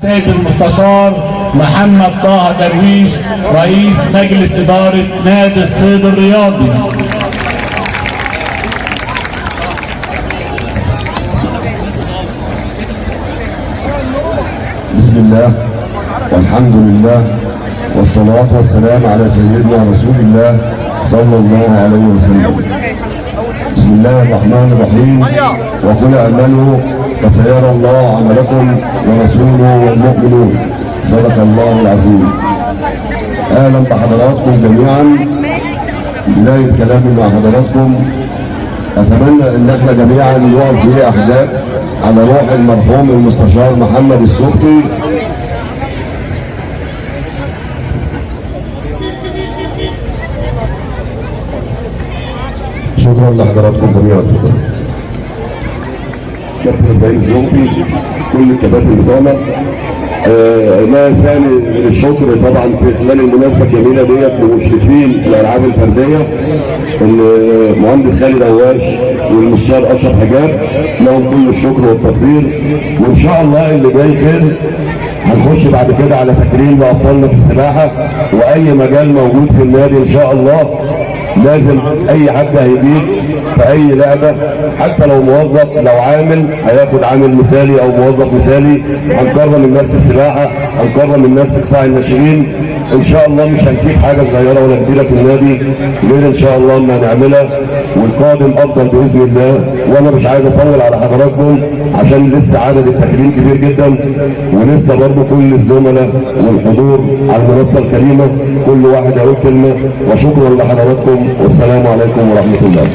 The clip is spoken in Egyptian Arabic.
سيد المستشار محمد طه درويش رئيس مجلس إدارة نادي الصيد الرياضي. بسم الله والحمد لله والصلاة والسلام على سيدنا رسول الله صلى الله عليه وسلم. بسم الله الرحمن الرحيم. وقل اعملوا فسيرى الله عملكم ورسوله والمؤمنون. صدق الله العظيم. اهلا بحضراتكم جميعا. بداية كلامي مع حضراتكم، اتمنى ان احنا جميعا نقف دقيقة احداث على روح المرحوم المستشار محمد السبكي. شكرا لحضراتكم جميعا. اتفضل كابتن ابراهيم الزومبي، كل الكباتن بتوعنا. ما يسعني من الشكر طبعا في خلال المناسبة الجميلة ديت لمشرفين الالعاب الفردية المهندس خالد هواش والمستشار اشرف حجاب، لهم كل الشكر والتقدير، وان شاء الله اللي جاي خير. هنخش بعد كده على تكريم لابطالنا في السباحة واي مجال موجود في النادي ان شاء الله. لازم اي حد هيجيب في اي لعبه، حتى لو موظف لو عامل، هياخد عامل مثالي او موظف مثالي. هنكرم الناس في السباحة، هنكرم الناس في قطاع الناشئين ان شاء الله. مش هنسيب حاجة صغيرة ولا كبيرة في النادي غير ان شاء الله ما هنعملها، والقادم افضل باذن الله. وانا مش عايز اطول على حضراتكم عشان لسه عدد التكريم كبير جدا، ولسه برضه كل الزملاء والحضور على المنصة الكريمة كل واحد هيقول كلمة. وشكرا لحضراتكم والسلام عليكم ورحمة الله.